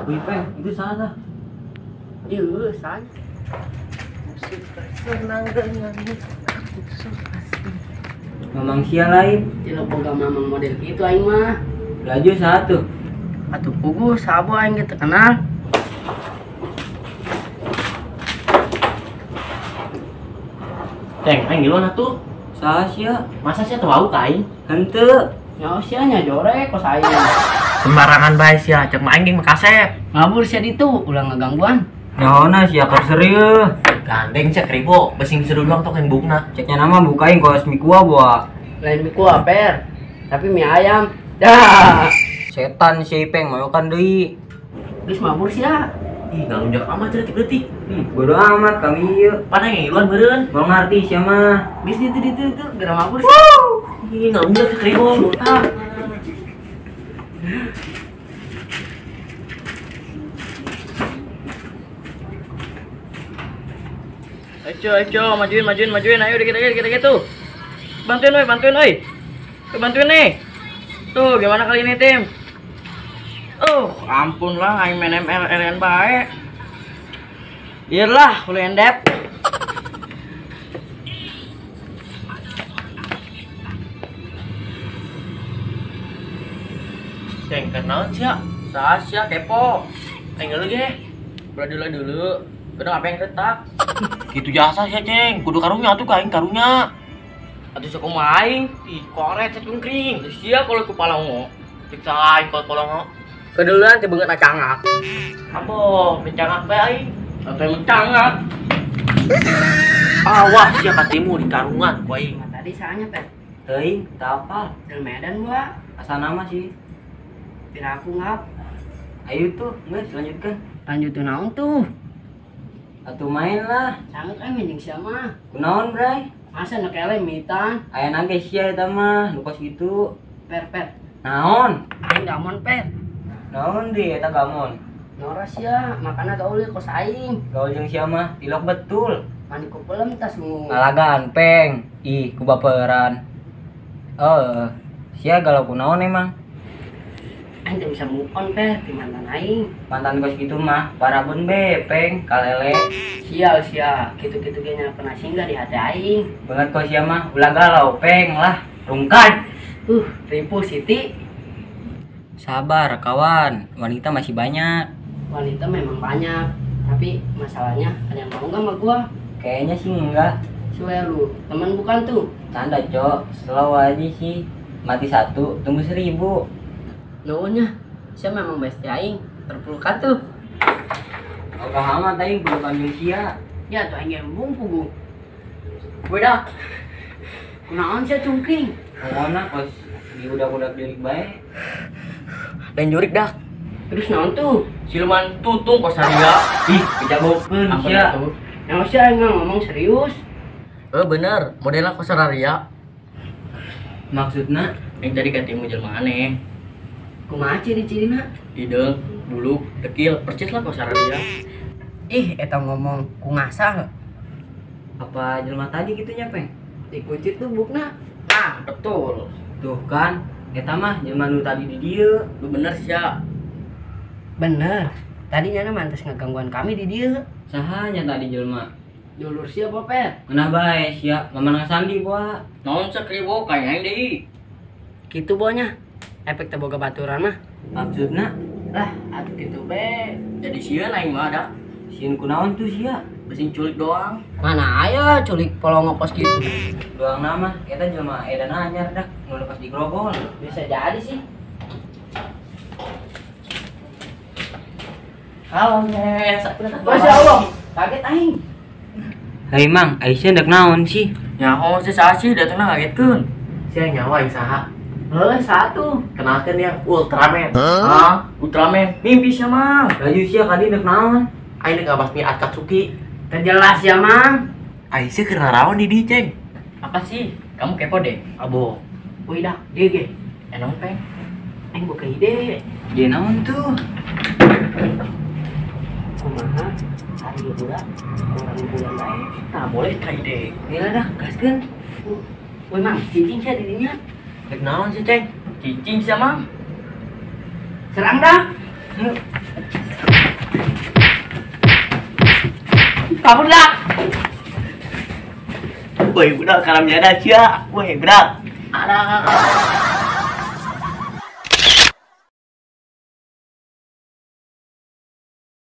Wih, Peng, itu salah. Iya, salah. Suka senang denganmu, aku suka. Mamang sia lain. Tidak boga mamang model gitu aing mah. Laju satu. Atuh puguh sabo aing ge teu kenal. Ceng, aing ngiluan atuh. Saha sia? Masa sia teu wau ka aing? Henteu. Nyaho sia nya jore kos aing. Sembarangan bae sia, cek mah aing ge makasep. Ngabur sia ditu, ulah ngagangguan. Nyahona sia keur serieu. Gandeng sia kribo, besing seru doang tok yang bukna. Ceknya nama bukain kos mie kuah buah. Lain mie kuah per, tapi mie ayam. Dah. Setan si Ipeng mayokan deui. Geus mabur sia. Ih, ngalunjak amat detik-detik. Bodo amat kami ieu. Pan aing ngiluan meureun. Mau ngarti sia mah. Geus ditu ditu itu geura mabur sia. Ih, ngalunjak si kribo. Ah. Ayo, ayo, majuin, majuin, majuin, ayo dikit lagi, dikit lagi tuh. Bantuin, oi, bantuin, oi. Bantuin nih. Tuh, gimana kali ini tim? Oh, ampun lah, aing main ML RN bae. Biarlah, ulah endep. Ceng, kenaon sia? Saha sia kepo. Aing geuleuh ge. Belah dulu dulu. Kedong apa yang retak? Gitu jasa sia, Ceng. Kudu karunya atuh ka aing karunya. Atuh sakumaha aing? Ih, koret sia cungkring. Sia kalau ku palongo. Cek salah aing kalau polongo. Keduluan teh beungeut cangak. Abo, mencangak bae aing. Atuh emang cangak. Awas sia katimu di karungan ku aing. Nah, tadi sahanya, Pet? Teuing, teu apal. Dari Medan gua. Asa nama sih. Pira aku ngap. Ayo tuh, geus lanjutkan. Lanjutin naon tuh? Atuh main lah. Sangat aing mending sia mah. Kunaon, Bray? Masa nu kele mitan? Aya nage sia eta mah, nu kos kitu. Per, per. Naon? Aing gamon, Per. Naon deui eta gamon? Noras sia, makana gaul kos aing. Gaul jeung sia mah tilok betul. Mani ku pelem tas nu. Ngalagaan, Peng. Ih, ku baperan. Sia galau kunaon emang? Aing teu bisa move on, Per, ti mantan aing. Mantan kos kitu mah parabun be, Peng, kalele. Sial sia, kitu-kitu ge nya pernah singgah di hati aing. Banget kos sia mah ulah galau, Peng lah. Rungkad. Ripuh Siti. Sabar, kawan. Wanita masih banyak. Wanita memang banyak, tapi masalahnya ada yang mau nggak sama gua? Kayaknya sih enggak. Suwe lu, teman bukan tuh. Canda, Cok. Slow aja sih. Mati satu, tunggu 1000. Nuhunnya, saya memang bestie aing, terpelukan tuh. Ogah amat aing pelukan jeung sia. Ya tuh aing gembung pugu. Beda. Kunaon sia cungkring? Pokona kos di udak-udak jurik bae. Lain jurik dah. Terus naon tuh? Siluman tutung kos saria. Ih, kejagokeun sia. Yang sia aing ngomong serius. Bener, modelna kos sararia. Maksudna yang tadi katimu jelema aneh. Kumaha ciri-cirina? Hideung, buluk, dekil, percis lah kos sararia. Ih, eta ngomong ku ngasal. Apa jelema tadi gitu nya, Peng? Dikuncit tuh bukna. Ah, betul. Tuh kan, eta mah jelema nu tadi di dieu. Lu bener sia. Bener. Tadi nyana mantes ngegangguan kami di dieu. Saha nya tadi jelema? Dulur sia apa, Per? Ngeunah bae sia, mamanang sandi boa. Naon sia kribo ka aing deui. Kitu bonya. Efek teu boga baturan mah. Maksudna? Lah, atuh kitu be. Jadi sieun aing mah dah. Sieun kunaon tuh sia? Besing culik doang. Mana aya culik polongo kos kitu. Doang nama, eta jelema edan anyar dah, nu lepas di grogol. Bisa jadi sih. Halo, Nes. Masya Allah, kaget aing. Hei Mang, Aisyah ndek naon sih? Nyaho sih saha sih datangna ngagetkeun. Sia nyawa aing saha? Heuh, satu. Kenalkeun ya, Ultraman. Hah? Ultraman. Mimpi sia, Mang. Laju sia kadi ndek naon? Aing ndek ngabasmi Akatsuki. Terjelas ya, Mang. Aisyah keur naraon di dieu, Ceng? Apa sih? Kamu kepo deh. Abo. Wih dah, dia ge. Naon, Peng? Aing boga ide. Dia naon tuh? Kumaha? Hari bulan, kurang bulan bae. Nah, boleh ka ide. Gila dah, gaskeun. Woi, Mang, cicing sia di dinya. Rek naon sih, Ceng? Cicing sia, Mang. Serang dah. Kabur dah. Woi, budak karam jada sia. Woi, budak. Ada.